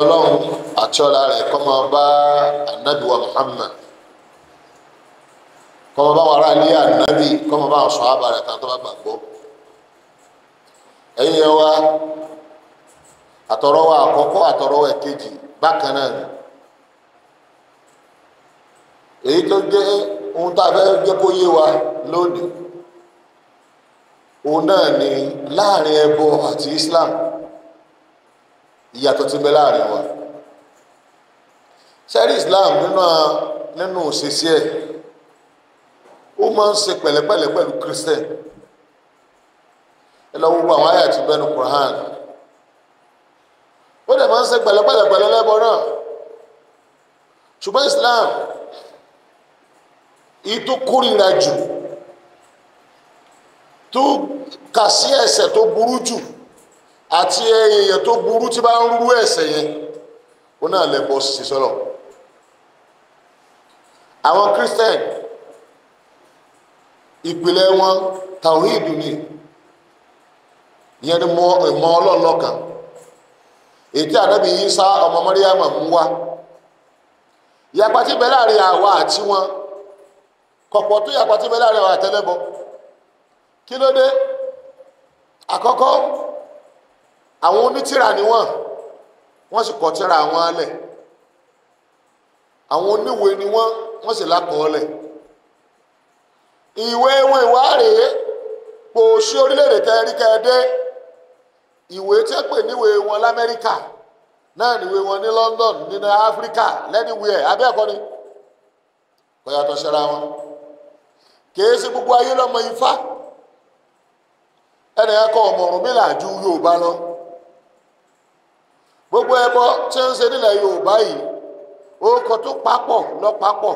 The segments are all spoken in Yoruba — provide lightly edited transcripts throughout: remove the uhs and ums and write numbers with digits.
Ọlọ́run àti ọlá rẹ̀ kó máa bá Ànábì wa Muhammad, kó máa bá wọn ará ilé Ànábì, kó máa bá wọn sàhábà rẹ̀ tán tó bá gbàgbọ́. Ẹ̀yin yẹn wá àtọ̀rọ̀ wa àkọ́kọ́, àtọ̀rọ̀ wa ẹ̀kejì bákan náà ni. Èyí tó jẹ́ ohun tá a fẹ́ jẹ́ kó yé wa lónìí, òun náà ni láàrin ẹbọ àti Islam, ìyàtọ̀ tí ń bẹ láàrin wa. Sẹ́rí Islam nínú òṣìṣẹ́ ẹ̀, ó máa ń ṣe pẹ̀lẹ́pẹ̀lẹ́ pẹ̀lú Christian. Ẹ lọ gbogbo àwọn àyà tí bẹnu Quran, ó dẹ̀ máa ń ṣe pẹ̀lẹ́pẹ̀lẹ́ pẹ̀lú ẹlẹ́bọ náà. Ṣùgbọ́n Islam èyí tó kórìíra jù, tó kà sí ẹ̀ṣẹ̀ tó burú jù àti èèyàn tó burú tí bá ń rú ẹ̀ṣẹ̀ yẹn, ó náà lè bọ́ sí sọ́lọ̀. Àwọn Christian ìpìlẹ̀ wọn tàwíìdù ni, ìyẹn ni ìmọ̀ Ọlọ́run lọ́kan, èyí tí Ànábì Ìsá ọmọ Màríàmù mú wá. Ìyapa tí bẹ láàrin àwa àti wọn kọ̀pọ̀ tó ìyapa tí bẹ láàrin àwa àtẹlẹ́bọ. Kí ló dé? Àkọ́kọ́, àwọn onítìrà ni wọ́n, wọ́n sì kọ tírà wọn lẹ̀. Àwọn oníwèé ni wọ́n, wọ́n sì lákọọ́lẹ̀. Ìwé wọn ìwà rèé, kò sí orílẹ̀-èdè tẹ́rí kẹ́ẹ́dẹ́. Ìwé tí wọ́n pè níwèé wọn l'Amẹ́ríkà náà níwèé wọn ní London, nínú Áfíríkà, lẹ́niwèé ẹ̀ abẹ́ẹ̀kọ́ ni, kò yàtọ̀ síra wọn. Kìí ṣe gbogbo ayé lọ́mọ Ifá. Ẹnì kan ọmọ Ọ̀rúnmìlà ju Yorùbá lọ. Gbogbo ẹbọ tí ń ṣe nílẹ̀ Yorùbá yìí, orúkọ tó papọ̀ lọ́papọ̀,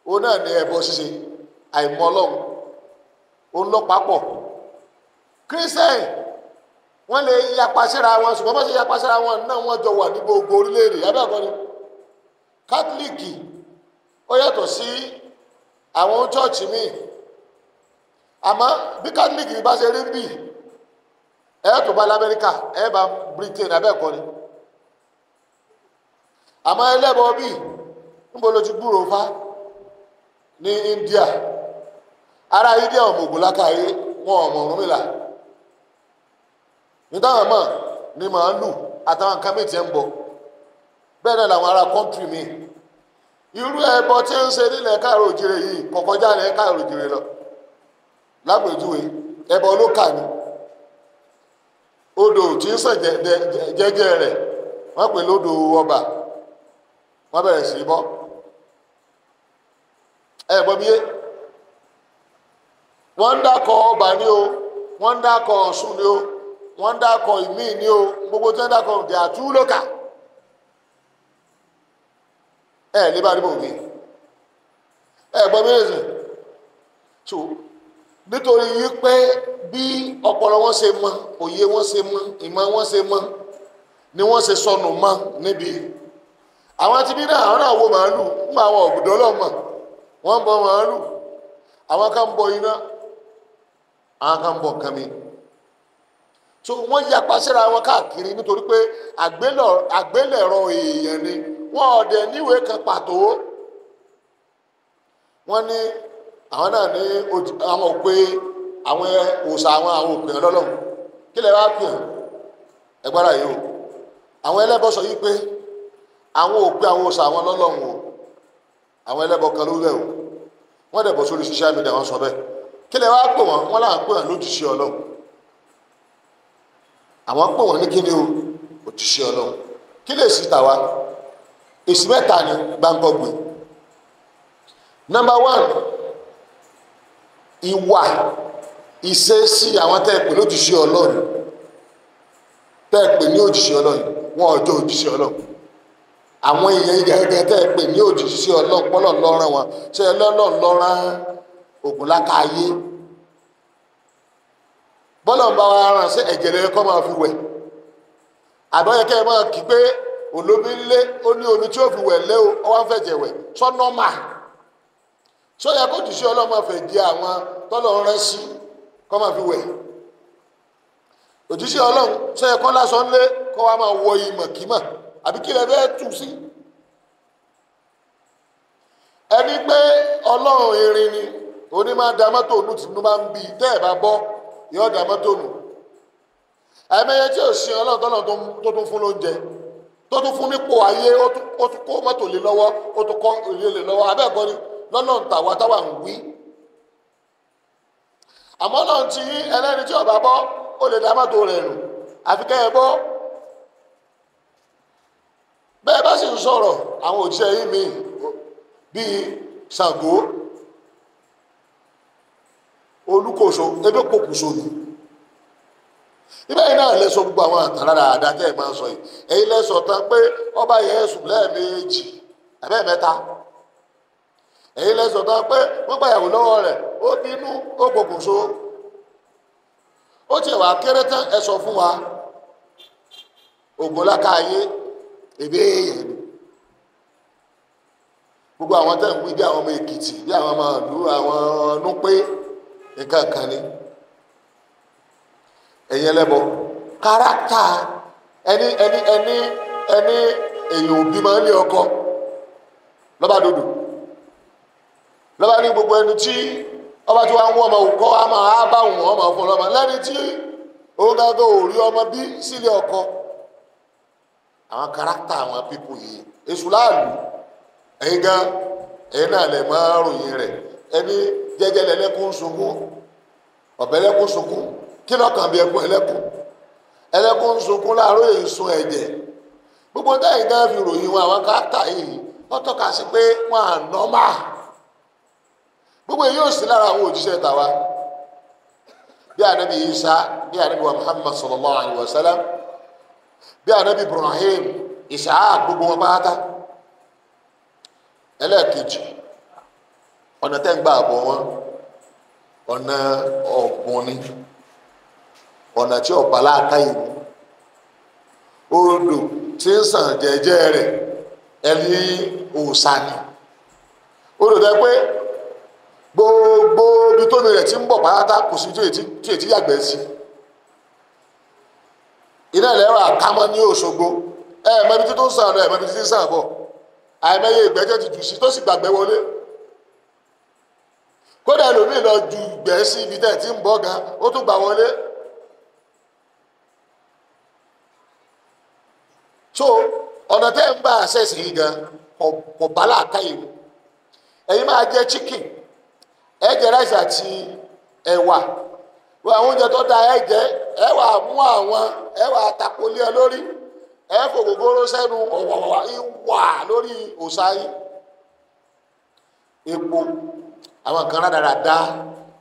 òun náà ní ẹbọ ṣíṣe, àìmọ̀ Ọlọ́run, òun lọ́papọ̀. Christian wọ́n lè yapa síra wọn, ṣùgbọ́n bá ṣe yapa síra wọn náà wọ́n jọ wà ní gbogbo orílẹ̀-èdè abẹ́ẹ̀kọ́ ni. Kátólíìkì ó yàtọ̀ sí àwọn chọ́ọ̀chì míì, àmọ́ bí kátólíìkì bá ṣe rí ń bì, ẹ tó bá l'Amẹ́ríkà, ẹ bá Britain, abẹ́ẹ̀kọ́ ni. Àmọ́ ẹlẹ́bọ bíi níbo ló ti gbúrò fa ní India? Ará India ọmọ Ògùn lákàáyé, wọn ọmọ Ọ̀rúnmìlà nítawọn mọ̀ ní màálù àtàwọn nǹkan mìíràn tí ń bọ̀. Bẹ́ẹ̀ náà làwọn ará kọ́ńtírì mi. Irú ẹbọ tí ń ṣe nílẹ̀ káàró òjìrè yìí kọ̀kọ́já nílẹ̀ káàró òjìrè lọ. Lápèjúwe, ẹbọ ló kà ní odò tí ń sàn jẹ́jẹ́ rẹ̀, wọ́n pè lódò ọba, wọ́n bẹ̀rẹ̀ sí í bọ́. Ẹ gbọ́ mi yé, wọ́n ń dákọ̀ ọba ní o, wọ́n ń dákọ̀ Ọ̀ṣun ní o, wọ́n ń dákọ̀ ìmí ní o, gbogbo tí wọ́n ń dákọ̀ dè àtúlókà. Ẹ lè bá rí bò mí. Ẹ gbọ́ mi yé sìn. So nítorí wípé bí ọpọlọ wọn ṣe mọ, òye wọn ṣe mọ, ìmọ̀ wọn ṣe mọ, ni wọ́n ṣe sọnù mọ́ níbi. Àwọn tí bí náà, àwọn náà wo màálù, ń bá àwọn ọ̀gbùdọ́ lọ́mọ, wọ́n ń bọ màálù, àwọn kan ń bọ iná, àwọn kan ń bọ nǹkan mi. So wọ́n yapa síra wọn káàkiri nítorí pé àgbélẹ̀rọ èèyàn ni, wọ́n ọ̀dẹ̀ níwèé kan pàtó. Wọ́n ní àwọn náà ní àwọn òpè àwọn òòṣà àwọn òpè ọlọ́lọ́run. Kí lè wá pè ọ́n? Ẹgbára yìí o. Àwọn ẹlẹ́bọ sọ yìí pé àwọn òpè àwọn òòṣà àwọn ọlọ́lọ́run o. Àwọn ẹlẹ́bọ kan ló bẹ̀ o. Wọ́n dẹ̀ bọ̀ sórí social media, wọ́n sọ bẹ́ẹ̀. Kí lè wá pè wọ́n? Wọ́n láwọn pè wọ́n lójúṣe Ọlọ́run. Àwọn pè wọ́n ní kíni o? Òjíṣẹ́ Ọlọ́run. Kí lè sì tàwa? Èsì mẹ́ta ni gbàǹkọ̀gbè. Number one, ìwà ìṣesí àwọn tẹ́ ẹ pè lójúṣe Ọlọ́run, tẹ́ ẹ pè ní òjíṣẹ́ Ọlọ́run, wọn ò jọ òjíṣẹ́ Ọlọ́run. Àwọn èèyàn gẹ́gẹ́ tẹ́ ẹ pè ní òjíṣẹ́ Ọlọ́run, pọ́lọ̀ lọ́rán wọn, ṣé Ọlọ́run lọ́rán Ògùn lákàáyé? Bọ́lọ̀ ń bá wa rán ṣé ẹ̀jẹ̀ rẹ̀ kọ́ máa fi wẹ̀? Àbọ̀yẹ̀kẹ́ ẹ máa kí pé olómi ńlé, ó ní omi tí ó fi wẹ̀ lé o, ó wá ń fẹ̀jẹ̀ wẹ̀, sọ́nọ́mà. Sọ́yà kó jùṣẹ́ Ọlọ́run máa fẹ̀ jẹ àwọn tọ́lọ̀ rán sí kọ́ máa fi wẹ̀? Òjíṣẹ́ Ọlọ́run sọ́yà kọ́ lásán lé, kọ́ wa máa wọ ìmọ̀ kímọ̀ àbí kí lẹ fẹ́ tù sí. Ẹni pé ọlọ́run irin ni oní máa da mọ́tò nù tí inú máa ń bí tẹ́ ẹ̀ bá bọ́ yóò da mọ́tò nù. Àìmọye tí ò sin ọlọ́run tọ́lọ́run tó tún fún lóúnjẹ tó tún fún nípò ayé ó tún kó mọ́tò lé lọ́wọ́ ó tún kọ́ ilé lé lọ́wọ́ abẹ́ẹ̀kọ́ ni lọ́lọ́run tàwa táwa ń wí. Àmọ́ ọlọ́run tí ẹlẹ́ni tí ọba bọ́ ó lè da mọ́tò rẹ̀ nù àfi kẹ́ ẹ bọ́. Bẹ́ẹ̀ bá sì ń sọ̀rọ̀ àwọn òjíṣẹ́ yìí mi bíi Ṣàngó Olúkòso ebe pokùnso ni. Ibẹ̀ yìí náà lẹ́sọ gbogbo àwọn àtàrà dáadáa tẹ́ ẹ̀ máa ń sọ yìí. Ẹ̀yin lẹ́sọ̀ tán pé ọba yẹn sùn lẹ́ẹ̀mejì àbẹ́ẹ̀mẹ́ta. Ẹ̀yin lẹ́sọ̀ tán pé wọ́n gbàyàwó lọ́wọ́ rẹ̀ ó bínú ó pokùnso. Ó tiẹ̀ wá kéré tán ẹ sọ fún wa Ògúnlákàyé èbí èèyàn ni. Gbogbo àwọn tẹ̀ ń wí bí àwọn ọmọ Èkìtì bí àwọn ọmọ ìlú àwọn Núpé nǹkan kan ni. Ẹ̀yin ẹlẹ́bọ kárátà ẹni ẹni ẹni ẹni èèyàn òbí máa ń lé ọkọ lọ́ba dòdò lọ́ba ní gbogbo ẹni tí ọba tí wọ́n ń wọ́n ọmọ òkọ́ á máa bá wọn ọmọ fún ọlọ́mọ lẹ́ni tí òun gángan ò rí ọmọ bí sílé ọkọ. Àwọn kárátà àwọn pípò yìí èṣù láàlú ẹ̀yin gan ẹ̀yin náà lè máa ròyìn rẹ̀ ẹni jẹ́jẹ́ lẹ́lẹ́kún sunkún ọ̀bẹ lẹ́kún sunkún kí lọ́kàn bí ẹkún ẹlẹ́kún ẹlẹ́kún sunkún láàárọ̀ èso ẹ̀jẹ̀ gbogbo táyì gan fi ròyìn wọn àwọn kárátà yìí wọ́n tọ́ka sí pé wọ́n à nọ́mà. Gbogbo èyí ò sí lára àwọn òjíṣẹ́ tàwa bí anabi Isa bí anabi wa Muhammad sallallahu alayhi wa sallam bí anabi Ibrahim Isaaq gbogbo wọn pátá. Ẹlẹ́ẹ̀kejì ọ̀nà tẹ́ ń gbà bọ̀ wọn ọ̀nà ọ̀gbun ni ọ̀nà tí ọ̀pá láàká yìí odò tí ń sàn jẹ́jẹ́ rẹ̀ ẹni òòṣà ni odò tẹ́ pé gbogbo ibi tómi rẹ̀ ti ń bọ̀ pátá kò sí tí ètí yàgbẹ́ sí. Iná ìlẹ́wà àkámọ́ ní Òṣogbo ẹ mọ ibi tí tó ń sàn lọ ẹ mọ ibi tí ń sàn bọ̀ àìmọye ìgbẹ́jọ́ ti jù sí tó sì gbàgbẹ́ wọlé. Kódà ẹlòmíì lọ ju ìgbẹ́ sí ibi tẹ́ ẹ̀ ti ń bọ̀ gan ó tún gbà wọlé. So ọ̀nà tẹ́ ń bá àṣẹ̀sì yìí gan kò bá làákà yìí mu. Ẹ̀yin máa jẹ chicken ẹ jẹ rice àti ẹ̀wà wọ́n àwọn oúnjẹ tó da ẹ jẹ ẹ wà mú àwọn ẹ wà takolé ẹ lórí ẹ fògógóró sẹ́nu ọ̀wọ̀wọ̀ ìwà lórí òòṣà yìí. Epo àwọn kan rádaràda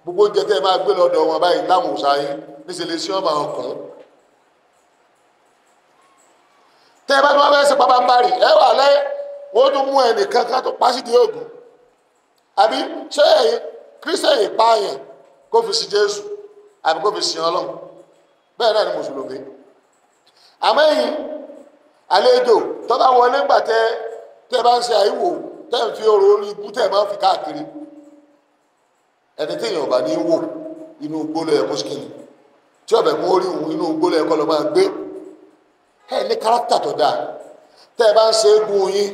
gbogbo oúnjẹ tẹ́ ẹ máa gbé lọ́dọ̀ wọn báyìí láwọn òòṣà yìí níṣẹ́ lè ṣí wọn máa kàn án. Tẹ́ ẹ bá tún wá fẹ́ ṣe pabambarì ẹ wà lẹ́ wọ́n tún mú ẹnìkan ká tó pásítì ògùn àbí ṣé ẹ̀yin kírísítẹ̀nì pààyàn kó fi sí Jésù àbí kó fi sin Ọlọ́run bẹ́ẹ̀ náà ni mùsùlùmí. Àmọ́ ẹ̀yin àlejò tó bá wọlé ńgbà tẹ́ tẹ́ bá ń ṣe àìwò tẹ́ ń fi oró orí ibú tẹ́ máa ń fi káàkiri ẹni tí èèyàn bá ní wò inú igbó ló yẹ kó sikini tí ọbẹ̀ kún orí òun inú igbó ló yẹ kó lọ máa gbé. Ẹ ní kárátà tó dáa tẹ́ ẹ bá ń ṣe eégún yín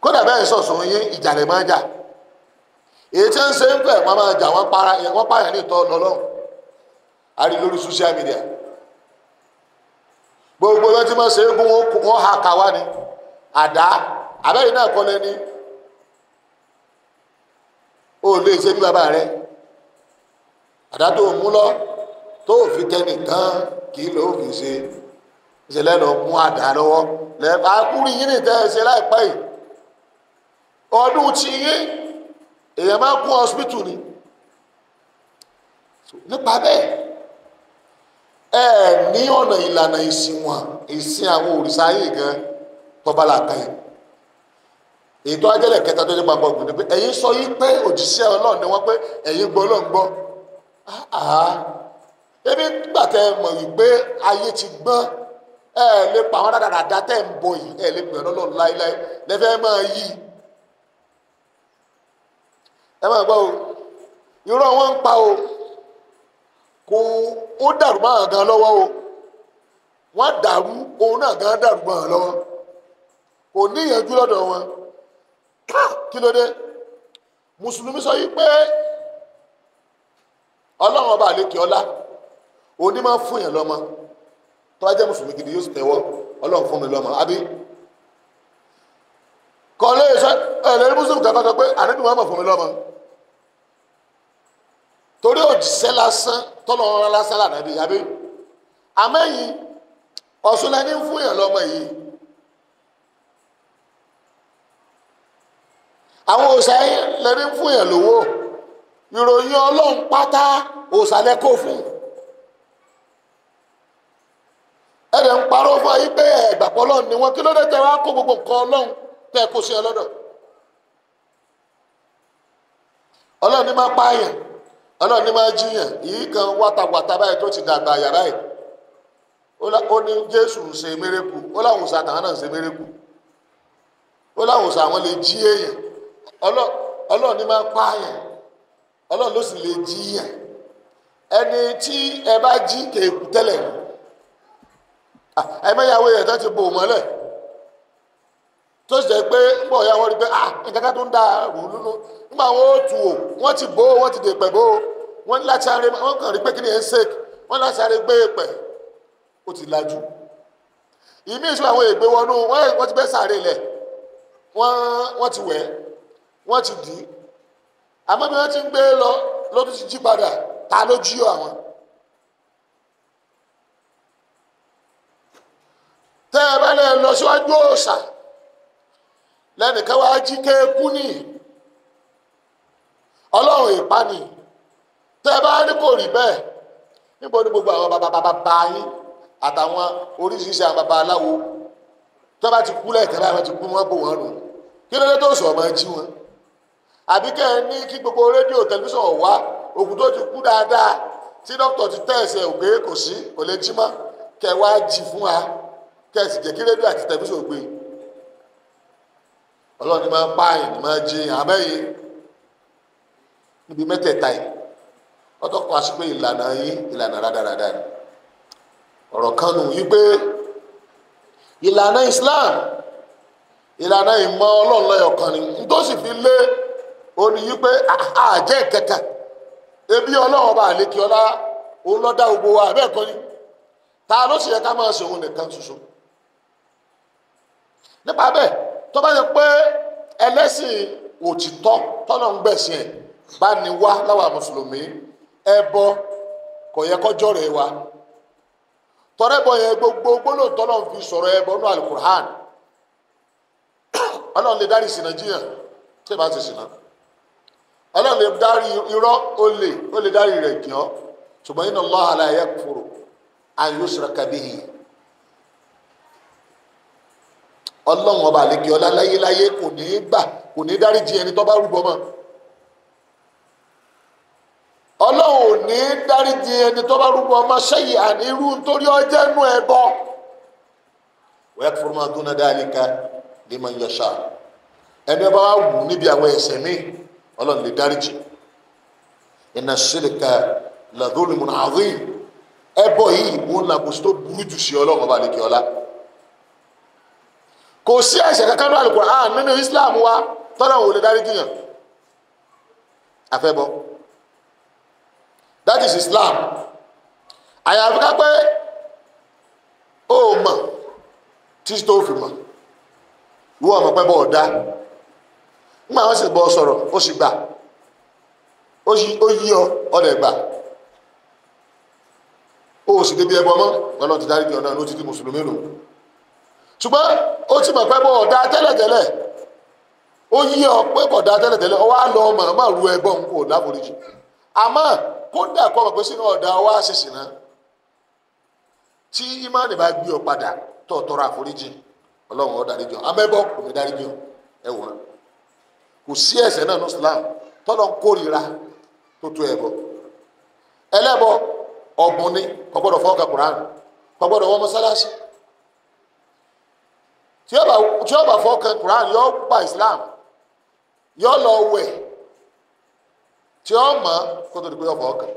kódà bẹ́ẹ̀ sọ̀sọ̀ yín ìjà lè máa jà èyí tí ń ṣe ń fẹ́ wọ́n máa jà wọ́n para wọ́n pààyàn ní ìtọ́ lọ́lọ́run a rí lórí social media gbogbo wọn tí wọ́n ṣe eégún wọn ha kà wá ni àdá àbẹ́yìn náà kọ́ lẹ́ni ó lè ṣe bí bàbá rẹ àdá tó mú lọ tó fi tẹnìkan kì í ló fi ṣe ìṣẹ̀lẹ̀ lọ mú àdá lọ́wọ́ lẹ́ẹ̀fà kúrú yín ní tẹ́ ẹ ṣe láìpẹ́ yìí ọdún tí yín èèyàn máa kún hospital ni. Nípa bẹ́ẹ̀ ẹ ní ọ̀nà ìlànà ìsìn wọn ìsìn àwọn òrìṣà ayé gan tọ́ba làkà yìí. Ètò ajẹ́lẹ̀ kẹta tó ní papọ̀ gbìn ní pé ẹ̀yin sọ yí pé òjíṣẹ́ Ọlọ́run ni wọ́n pé ẹ̀yin gbọ́ Ọlọ́run gbọ́. Ebi gbà tẹ mọ̀ wípé ayé ti gbọ́n ẹ lè pa àwọn dáadáa tẹ́ ń bọ yìí ẹ lè pè Ọlọ́run láéláé lẹ́fẹ̀ẹ́ máa yí. Ẹ máa gbọ́ o irọ́ wọn ń pa o kò ó dàrú máa gan lọ́wọ́ o Wọ́n dàrú òun náà gan dàrú mọ́ ọ lọ́wọ́. Kò ní ìyànjú lọ́dọ̀ wọn. Kí ló dé? Mùsùlùmí sọ yìí pé Ọlọ́run ọba àlékè ọlá òní máa ń fún yàn lọ́mọ. Tó bá jẹ́ mùsùlùmí gidi yóò sì tẹ́wọ́ Ọlọ́run fún mi lọ́mọ àbí? Kọ́lé sọ ẹ̀rẹ́ mùsùlùmí kankan sọ pé ànábì Muhammad fún mi lọ́mọ. Torí òjíṣẹ́ lásán tọ́lọ́run lásán lànàbí àbí? Àmẹ́yìn Ọ̀ṣun lẹni ń fún yàn lọ́mọ yìí. Àwọn òòṣà lẹni ń fún yàn lówó. Ìròyìn Ọlọ́run pátá òòṣà lẹ kó fún. Ẹ̀rẹ̀ ń parọ́ fún ayé pé ẹ̀gbàpọ̀ Ọlọ́run ni wọ́n. Kí ló dé tẹ wá kó gbogbo nǹkan Ọlọ́run tẹ kó sí ẹ lọ́dọ̀? Ọlọ́run ní máa pààyàn, Ọlọ́run ní máa jíyàn. Yìí kan wátawàta báyìí tó ti dàgbà yàrá yìí. Ó ní Jésù ń ṣe mérekù, ó láwọn òòṣà tàwọn náà ń ṣe mérekù, ó láwọn òòṣà àwọn lè jí èèyàn. Ọlọ́run ní máa pààyàn, Ọlọ́run ló sì lè jíyàn. Ẹni tí ẹ bá jí kéèkù tẹ́lẹ̀ ni. Ẹ̀mẹ́yàwó yẹn tó ti bò mọ́lẹ̀ tó sì jẹ́ pé ń bọ̀ ya wọ́n rí pé nǹkan kan tó ń da rù lúnú. Nígbà wọn ó tù ó, wọ́n ti bò ó, wọ́n ti dèpẹ̀ bò ó, wọ́n ní láti sáré, wọ́n kàn rí pé kí ni ẹ̀ ń sèk, wọ́n láti sáré gbé pẹ̀, ó ti lajú. Ìmí ìṣúra àwọn ègbé wọnú, wọ́n ti bẹ́ sáré lẹ̀, wọ́n ti wẹ̀, wọ́n ti dì í. Àmọ́ bí wọ́n ti ń gbé lọ ló tún ti jí padà, ta ló jí àwọn? Tẹ́ ẹ bá lẹ lọ síwájú òòṣà lẹ́nìkan wá jí kéékú ní Ọlọ́run ìpani. Tẹ́ ẹ bá ní kò rí bẹ́ẹ̀, níbo ni gbogbo àwọn bàbá bàbá yín àtàwọn oríṣiríṣi àwọn bàbá aláwo tẹ́ bá ti kú lẹ́ẹ̀kẹ́ báyìí wọ́n ti kú wọ́n bò wọ́n nù. Kí ló dé tó sọ ọmọ jí wọn? Àbí kẹ́ ẹ ní kí gbogbo rédíò tẹlifíṣàn wá òkú tó ti kú dáadáa tí dókítà ti tẹ́ ẹsẹ̀ òkè kò sí kò lè jí mọ́, kẹ́ ẹ wá jí fún wa, kẹ́ ẹ sì jẹ́ kí rédíò àti tẹlifíṣàn gbé. Ọlọ́run ni máa ń pààyàn ni máa ń jí àmẹ́yìn níbi mẹ́tẹ̀ẹ̀ta yìí. Wọ́n tọ́ka sí pé ìlànà yín ìlànà rádaràda ni. Ọ̀rọ̀ kan nù yí pé ìlànà Islam ìlànà ìmọ̀ Ọlọ́run lọ́yọ̀kan ni. Nítòsí fi lé òní yí pé àjẹ́ kẹta ebi Ọlọ́run ọba àlékè ọlá òun ló dá gbogbo wa bẹ́ẹ̀ kọ́ ni. Ta ló sì yẹ ká máa ṣe òun nìkan ṣoṣo? Nípa bẹ́ẹ̀ tó bá yẹ pé ẹlẹ́sìn òtítọ́ tọ́nà ń gbẹ̀sìn ẹ̀ bá ní wá láwa mùsùlùmí, ẹbọ kò yẹ kọjọ́ rẹ̀ wa. Tọ́rẹ́bọ yẹn gbogbo gbólóhùn tọ́nà ń fi sọ̀rọ̀ ẹbọ nínú Al-Qur'an. Ọlọ́run lè dárí ìsìnà jíyàn tí ì bá ti sìnà. Ọlọ́run lè dárí irọ́ ó lè dárí rẹ̀ jìyàn. Ṣùgbọ́n inna Allaha la yaghfiru an yushraka bihi. Ọlọ́run ọba àlekè ọlá láyéláyé kò ní í gbà, kò ní í dáríjì ẹni tó bá rúbọ mọ́. Ọlọ́run ò ní í dáríjì ẹni tó bá rúbọ mọ́ ṣẹ́yìn àní irú nítorí ọjẹ́ nú ẹbọ. Wa yaghfiru ma duna dhalika liman yasha. Ẹni ọba wa wù níbi àwọn ẹ̀ṣẹ̀ míì, Ọlọ́run lè dáríjì. Inna shirka la dhulmun adhim. Ẹbọ yìí wọn làbòsí tó burú jù sí Ọlọ́run ọba àlekè ọlá. Kò sí ẹ̀ṣẹ̀ kankan ní Al-Qur'an nínú Islam wa tọ́lá òun lè dárí jiyàn àfẹ́bọ. That is Islam. Àyàfi ká pé ó mọ̀ títí tó fi mọ̀ ìwọ ọmọ pẹ́ bọ́ ọ̀dá. Nígbà wọn sì bọ́ sọ̀rọ̀ ó sì gbà, ó yí ọ ọ̀dẹ̀ gbà, ó sì débi ẹbọ mọ́. Ọlọ́run ti dárí jiyàn náà ló ti di mùsùlùmí nù. Ṣùgbọ́n ó ti mọ̀ pé bọ́ ọ̀dá tẹ́lẹ̀tẹ́lẹ̀, ó yí ọ pé kò dá tẹ́lẹ̀tẹ́lẹ̀, ọ wá lọ màmá ru ẹbọ ń kò láforíjì. Àmọ́ kódà kọ́ mọ̀ pé sínú ọ̀dà wá ṣèṣì náà tí ìmánì bá gbé ọ padà tó tọrọ àforíjì, Ọlọ́run ó dáríjì ọ. Amẹ́bọ kò ní dáríjì ọ. Ẹ wòran kò sí ẹ̀ṣẹ̀ náà ní Islam tọ́lọ́ ń kórìíra tó tó ẹbọ. Ẹlẹ́bọ ọ̀bùn ni, kò gbọ́dọ̀ fọwọ́ kan Kùránì, kò gbọ́dọ̀ wọ mọ́sálásí. Tí ó bá fọwọ́ kan Kùránì yóò gba Islam, yóò lọ wẹ̀ tí ó mọ̀ kó tó di pé ó fọwọ́ kan.